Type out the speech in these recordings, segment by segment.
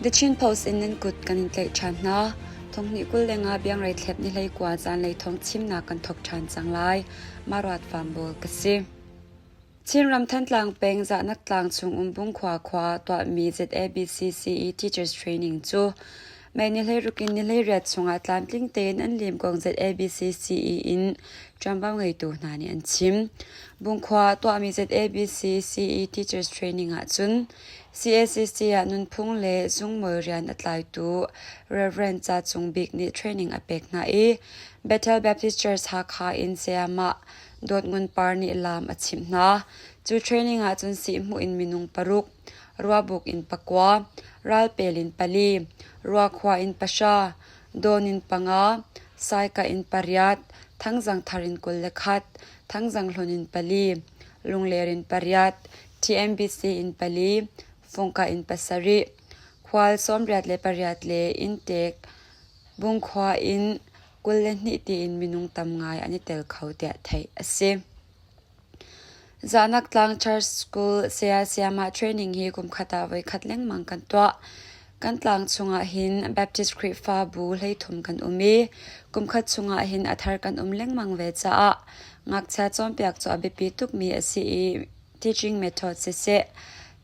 The Chin Post in nan kut kan in tlaih ṭhan hna. Thonghnih 25 biangrei thlep ni 19 zaanlei thawng chimnak kan thawk ṭhan cang lai. Maruat Fambawl ka si. Chinram Thantlang peng Zahnak tlang chung um Bungkhua khua tuahmi ZABCCE Teachers Training cu May ni 16 in ni 18 chungah tlamtling tein an lim kong ZABCCE in ṭuanvo ngeitu hna nih an chim. Bungkhua tuahmi ZABCCE Teachers Training ahcun CACC ah nunphung le zungmawi rian a tlaitu Rev. Ca Cung Bik nih training a pek hna i Bethel Baptist Church Hakha in sayamah Dawt Ngun Par nih laam a chimh hna. Cu training ahcun sihhmuh in minung paruk, ruabuk in pakua, ralpel in pali, ruakhua in pahra, dawn in panga, saikah in pariat, thangzang thar in 21, thangzang hlun in pali, lungler in pariat, TMBC in pali, fungkah in pasarih, khual 88 le inntek Bungkhua in 22 tiin minung tam ngai an i tel kho tiah theih a si. Zahnak Tlang Church School saya sayamah training hi kum khat ah voikhat lengmang kan tuah. Kan tlang chungah hin Baptist Khrihfabu 33 kan um i kum khat chungah hin a thar kan um lengmang ve caah ngakchia cawnpiak cu a biapi tukmi a si i teaching method siseh,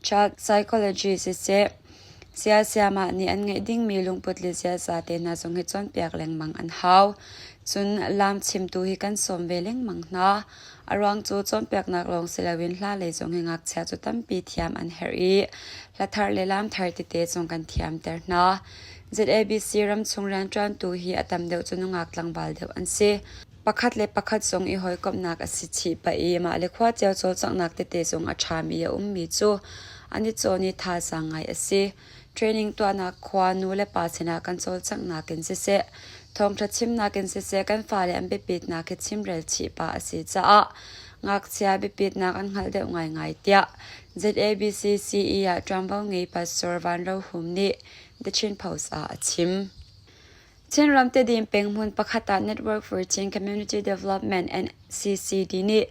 child psychology siseh, Siasiamah nih an ngeih dingmi lungput le ziaza te hna zong hi cawnpiak lengmang an hau. Cun laam chimtu hi kan sawm ve lengmang hna. A ruang cu cawnpiaknak lawng si loin hla lei zong hi ngakchia cu tampi thiam an herh i hla thar le laam thar tete zong kan thiamter hna. ZABC ramchung rianṭuantu hi a tam deuh cu nungak tlangval deuh an si. Pakhat le pakhat zong i hawikomhnak a si chih pah i mah le khua cio cawlcanghnak tete zong a ṭhami a ummi cu an i cawn i thazaang ngai a si. Training tuahnak khua nu le pa sinah kan cawlcanghnak in siseh, thawngṭha chimnak in siseh kan fale an biapitnak hi chimrel chih pah a si caah ngakchia biapitnak an hngalh deuh ngaingai tiah ZABCCE ah ṭuanvo ngei Pastor Van Ro Hum nih The Chin Post ah a chim. Chinram Tedim peng hmun pakhat ah Network for Chin Community Development NCCD nih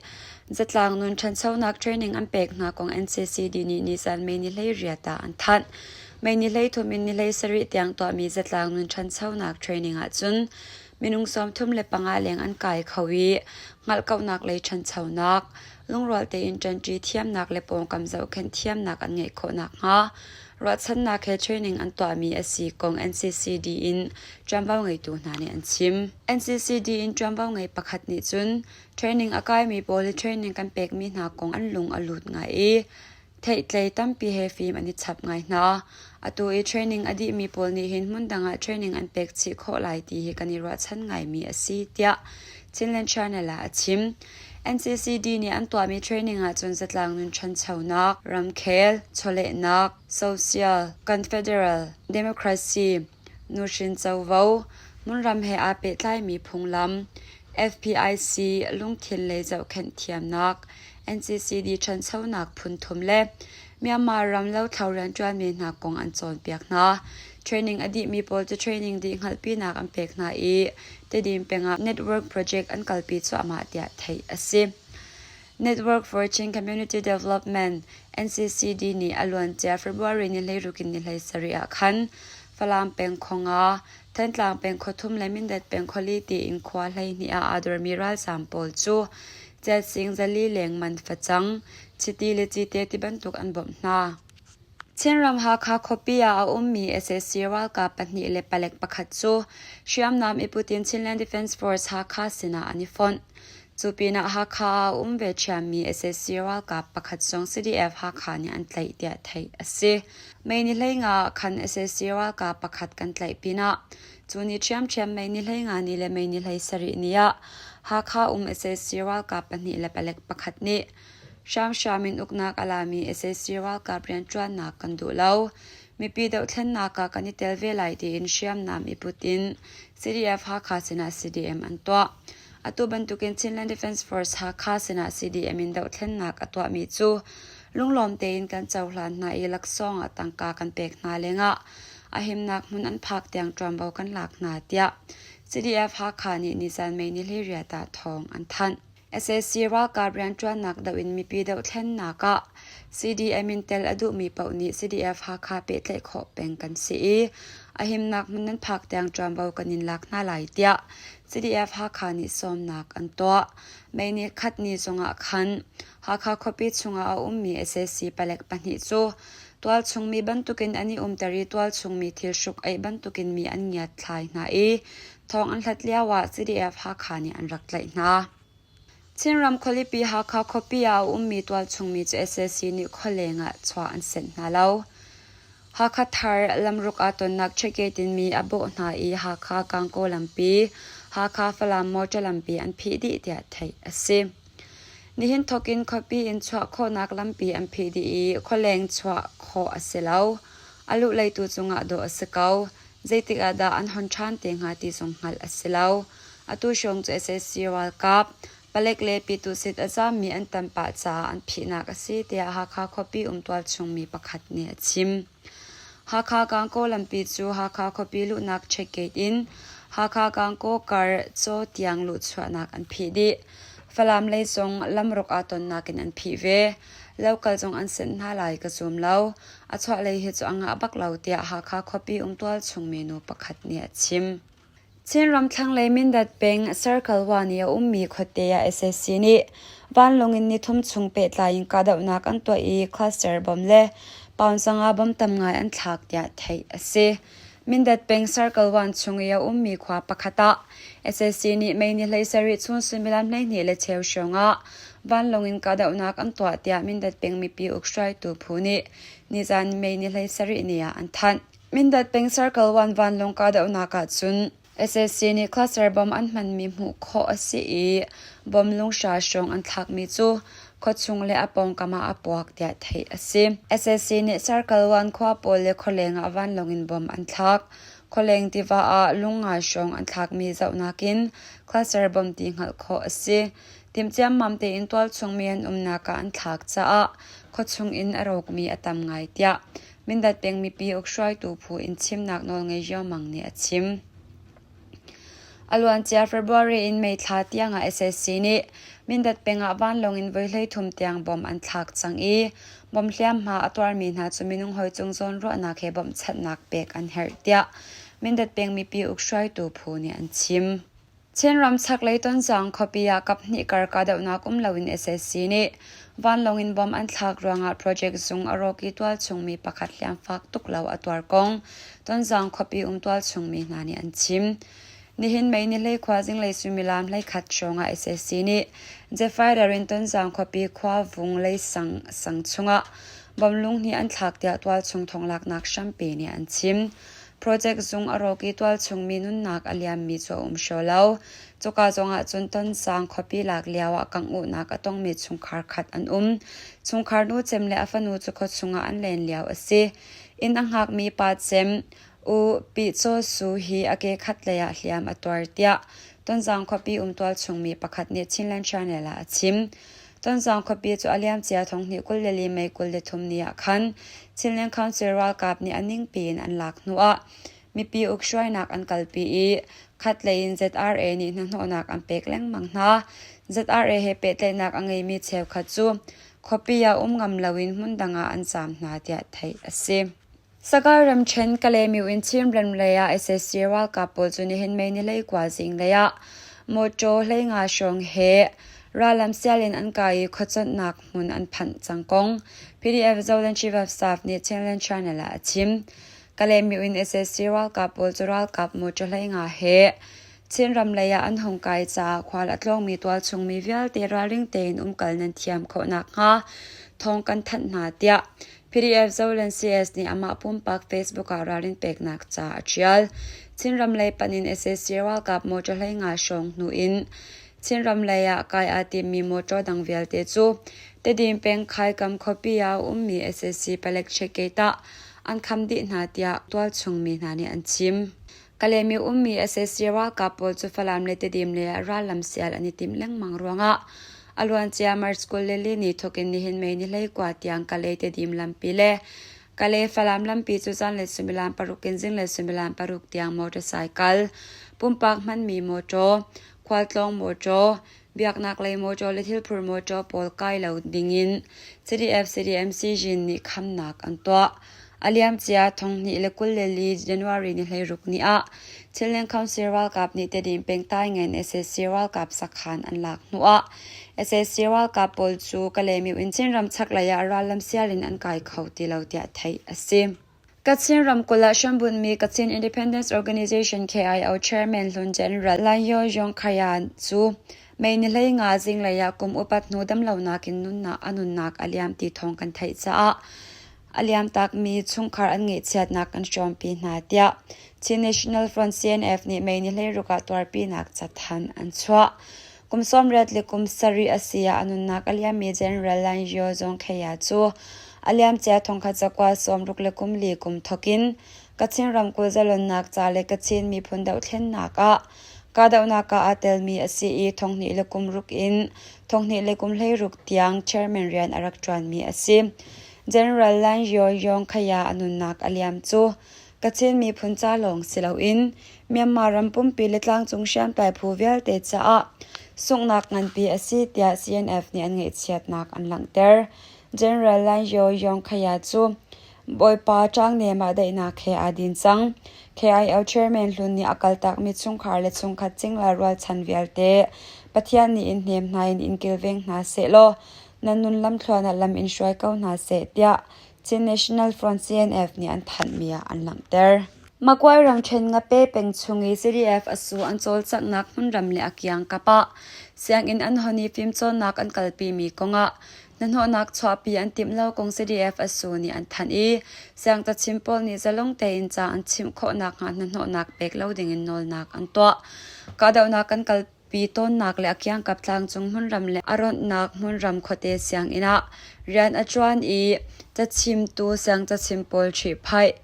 zatlang nun ṭhanchonak training an pek hna kong NCCD nih nizan May ni 18 ah an thanh. May ni 13 in ni 17 tiang tuahmi zatlang nun ṭhanchonak training ahcun minung 35 leng an kai kho i hngalhkauhnak lei ṭhanchonak, lungrual tein ṭanṭi thiamnak le pawngkam zohkhenh thiamnak an ngeih khawh nakhnga Ruahchannak he training an tuahmi a si kong NCCD in ṭuanvo ngeitu hna nih an chim. NCCD in ṭuanvo ngei pakhat nih cun training a kaimi pawl hi training kan pekmi hna kong an lung a lut ngai i theihtlei tampi he fim an i chap ngai hna. Atu i training a dihmi pawl nih hin hmundang ah training an pek chih khawh lai ti hi kan i ruahchan ngaimi a si tiah Chinland Channel ah a chim. NCCD nih an tuahmi training ahcun zatlang nun ṭhanchonak, ramkhel, chawlehnak, social, confederal, democracy, nuhrin covo, hmunram he aa pehtlaimi phunglam, FPIC, lungthin lei zohkhenh thiamnak, NCCD ṭhanchonak phun thum le Myanmar ram lothlo rianṭuanmi hna kong an cawnpiak hna. Training a dihmi pawl cu training dih hngalhpinak an pek hna i Tedim peng ah network project an kalpi cuahmah tiah theih a si. Network for Chin Community Development NCCD nih a luancia February ni 16 in ni 17 ah khan Falam peng Khonga, Thantlang peng khuathum le Mindat peng khuali tiin khua 12 ah aa dormi ralzaam pawl cu Celsing zali leng man facang, chiti le cite tibantuk an bawmh hna. Chinram Hakha khuapi ah a ummi sac ralkap pahnih le palek pakhat cu hriamnam i put in Chinland Defence Force Hakha sinah an i fonh. Cu pinah Hakha ah a um ve ṭhiammi sac ralkap pakhat zong CDF Hakha nih an tlaih tiah theih a si. May ni 15 ah khan sac ralkap pakhat kan tlaih pinah cu ni ṭhiamṭhiam May ni 15 ni le May ni 17 ni ah Hakha um sac ralkap pahnih le palek pakhat nih Hramhram in uknak a lami sac ralkap rianṭuannak kan duh lo. Mipi dohthlennak ah kan i tel ve lai tiin hriamnam i put in CDF Hakha sinah CDM an tuah. Atu bantukin Chinland Defence Force Hakha sinah CDM in dohthlennak a tuahmi cu lunglawm tein kan cohlan hna i laksawng ah tangka kan pek hna lengah a himnak hmun an phak tiang ṭuanvo kan lak hna tiah CDF Hakha nih nizan May ni 18 ah thawng an thanh. Sac ralkap rianṭuannak doh in mipi dohthlennak ah. CDM in tel a duhmi paoh nih CDF Hakha pehtlaih khawh peng kan si i a himnak hmun nan phak tiang ṭuanvo kan in lak hna lai tiah CDF Hakha nih sawmnak an tuah. May ni khat ni zongah khan Hakha khuapi chungah a ummi sac palek pahnih cu tualchung mi bantukin an i umter i tualchung mi thil hruk-aih bantukin mi an ngiatthlai hna i thawng an hlat lioah CDF Hakha nih an rak tlaih hna. Chinram khualipi Hakha khuapi ah a ummi tualchung mi cu sac nih khualeng ah chuah an senh hna lo. Hakha Thar lamruk aa tonnak checkgate in mi a bawh hna i Hakha Gangaw lampi, Hakha Falam motor lampi an phih dih tiah theih a si. Nihin thawk in khuapi in chuah khawhnak lampi an phih dih i khualeng chuah khawh a si lo. A luhlei tu cungah dawh a si ko. Zeitik ah dah an hon ṭhan te hnga ti zong hngalh a si lo. Atu hrawng cu sac ralkap, palek le pyituhsit a zaammi an tam pah caah an phihnak a si tiah Hakha khuapi um tualchung mi pakhat nih a chim. Hakha Gangaw lampi cu Hakha khuapi luhnak checkgate in Hakha Gangaw kar Caw tiang luhchuahnak an phih dih. Falam lei zong lamruk aa tonnak in an phih ve. Lokal zong an senh hna lai ka zum lo. A chuahlei hi cu a ngah bak lo tiah Hakha khuapi um tualchung minu pakhat nih a chim. Chinram thlanglei Mindat peng Circle 1 i a ummi khuate ah sac nih vanlawng in nithum chung pehtlai in kahdohnak an tuah i cluster bomb le pound 500 bomb tam ngai an thlak tiah theih a si. Mindat peng Circle 1 chung i a ummi khua pakhat ah sac nih May ni 17 chun suimilam 12 le cheu hrawng ah vanlawng in kahdohnak an tuah tiah Mindat peng mipi ukhruaitu phu nih nizan May ni 17 ni ah an thanh. Mindat peng Circle 1 vanlawng kahdohnak ah cun sac nih cluster bomb an hmanmi hmuh khawh a si i bomb lunghra hrawng an thlakmi cu khuachung le a pawngkam ah a puak tiah theih a si. Sac nih Circle 1 khua pawl le khualeng ah vanlawng in bomb an thlak. Khualeng tiva ah lung nga hrawng an thlakmi zohnak in cluster bomb ti hngalh khawh a si. Timhciammam tein tualchung mi an umnak ah an thlak caah khuachung in a rawkmi a tam ngai tiah Mindat peng mipi ukhruaitu phu in chimnak nawlngei Yomang nih a chim. A luancia February in May thla tiangah sac nih Mindat peng ah vanlawng in voi 13 tiang bom an thlak cang i bom hliamhma a tuarmi hna cu minung hawi cung zawnruahnak he bawmhchanhnak pek an herh tiah Mindat peng mipi ukhruaitu phu nih an chim. Chinram chaklei Tonzang khuapi ah kaphnih kar kahdohnak um loin sac nih vanlawng in bomb an thlak ruangah project zung a rawk i tualchung mi pakhat hliamfak tuk lo a tuar kong Tonzang khuapi um tualchung mi hna nih an chim. Nihin May ni 13 zinglei suimilam 11 hrawng ah sac nih jet fighter in Tonzang khuapi khua vung lei sang sang chungah bomb lung hnih an thlak tiah tualchung thonglaknak hrampi nih an chim. Project zung a rawk i tualchung mi nunnak a liammi cu a um hraw lo. Cuka zongah cun Tonsang khuapi lak lioah kangh-uhnak a tongmi chungkhar khat an um. Chungkhar nu cem le a fanu cu khuachung ah an len lio a si. Inn a hngakmi pa cem U Pi Chaw Su hi a ke khatlei ah hliam a tuar tiah Tonzang khuapi um tualchung mi pakhat nih Chinland Channel ah a chim. Tonzang khuapi cu a liamcia thonghnih 24 May 23 ni ah khan Chinland Council ralkap nih a ningpi in an lak hnuah mipi ukhruainak an kalpi i khatlei in ZRA nih hnahnawhnak an pek lengmang hna. ZRA he pehtlaihnak a ngeimi cheukhat cu khuapi ah um ngam loin hmundang ah an zaam hna tiah theih a si. Sagaing ramṭhen Kalaymyo in Chinram lei ah sac ralkap pawl cu nihin May ni 19 zinglei ah mawṭaw 15 hrawng he rallam sial in an kai i khuaconhnak hmun an phanh cang kong PDF Zoland Chief of Staff nih Chinland Channel ah a chim. Kalaymyo in sac ralkap pawl cu ralkap mawṭaw 15 he Chinram lei ah an hung kai caah khual a tlawngmi tualchung mi vialte ralring tein umkal nan thiam khawh nakhnga thawng kan thanh hna tiah PDF Zoland CS nih amah pumpak Facebook ah ralrin peknak ca a ṭial. Chinram lei panh in sac ralkap motor 15 hrawng hnu in Chinram lei ah kai aa timmi motor dang vialte cu Tedim peng Khaikam khuapi ah a ummi sac palek checkgate ah an kham dih hna tiah tualchung mi hna nih an chim. Kalaymyo ummi sac ralkap pawl cu Falam le Tedim lei ah rallam sial an i timh lengmang ruangah a luancia March 24 ni thawk in nihin May ni 19 tiang Kalay Tedim lampi le Kalay Falam lampi cu zanlei suimilam paruk in zinglei suimilam paruk tiang motorcycle, pumpak hmanmi mawṭaw, khualtlawng mawṭaw, Biaknak lei mawṭaw le thilphur mawṭaw pawl kai lo dingin CDF-CDMC Jin nih khamnak an tuah. A liamcia 2024 January ni 16 ni ah Chinland Council ralkap nih Tedim peng Taingen sac ralkap sakhan an lak hnuah sac ralkap pawl cu Kalaymyo in Chinram chaklei ah rallam sial in an kai kho ti lo tiah theih a si. Kachin ramkulh ah hrambunhmi Kachin Independence Organization KIO chairman hlun General Layo Yongkhaya cu May ni 15 zinglei ah kum upat hnu damlonak in nunnak a nunnak a liam ti thawng kan theih caah a liamtakmi chungkhar an ngaihchiatnak kan hrawmpi hna tiah Chin National Front CNF nih May ni 16 ah tuarpinak cathanh an chuah. Kum 80 le kum 7 a si ah a nunnak a liammi General Lanzhou Zongkhaya cu a liamcia thongkhat zakua 64 kum thawkin Kachin ramkulh zalonnak ca le Kachin miphun dohthlennak ah kahdohnak ah aa telmi a si i 2006 in 2016 tiang chairman rian a rak ṭuanmi a si. General Lanzhou Zongkhaya a nunnak a liam cu Kachin miphun ca lawng si loin Myanmar ram pumpi le tlangcung hriamtlai phu vialte caah sunghnak nganpi a si tiah CNF nih an ngaihchiatnak an langhter. General Lanzhou Yongkhaya cu Bawipa ṭangnem ah daihnak he aa din cang. KIO chairman hlun nih a kaltakmi chungkhar le chungkhat cingla rualchan vialte Pathian nih in hnem hna in in kilveng hna sehlaw nan nun lamthluan ah lam in hruai ko hna seh tiah Chin National Front CNF nih an thanhmi ah an langhter. Makuai ramṭhen Ngape peng chung i CDF a su an cawlcanghnak hmunram le a kiangkap ah sianginn an hon i fimcawnnak an kalpimi kongah hnahnawhnak chuahpi an timh lo kong CDF a su nih an thanh i siangcachim pawl nih zalong tein ca an chimh khawh nakhnga hnahnawhnak pek lo dingin nawlnak an tuah. Kahdohnak kan kal pi tawnnak le a kiangkap tlangcung hmunram le a ronhnak hmunram khuate sianginn ah rian a ṭuan i cachimtu siangcachim pawl ṭhihphaih,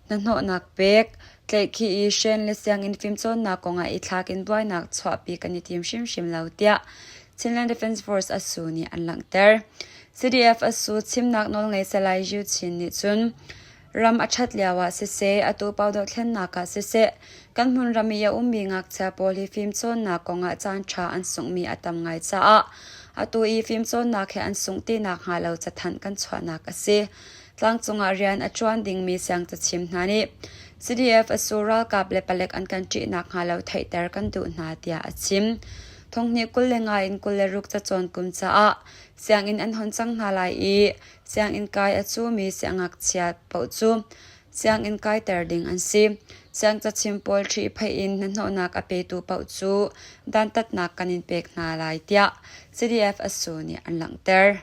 hnahnawhnak pek, tlaihkhih i hren le sianginn fimcawnnak kongah i thlak in buainak chuahpi kan i tim hrimhrim lo tiah Chinland Defense Force ASU nih an langhter. CDF ASU chimnak nawlngei Salai Yu Chin nih cun Ram a ṭhat lioah siseh, atu pau dohthlennak ah siseh, kan hmunram i a ummi ngakchia pawl hi fimcawnnak kongah caanṭha an sunghmi a tam ngai caah atu i fimcawnnak he an sungh ti nakhnga lo cathanh kan chuahnak a si. Tlangcung ah rian a ṭuan dingmi siangcachim hna nih CDF ASU ralkap le palek an kan ṭih nakhnga lo theihter kan duh hna tiah a chim. Thonghnih 25 in 26 cacawn kum caah sianginn an hon cang hna lai i Sianginn kai a cumi siangngakchia paoh cu sianginn kaiter ding an si. Siangcachim pawl ṭhihphaih in hnahnawhnak a petu paoh cu dantatnak kan in pek hna lai tiah CDF ASU nih an langhter.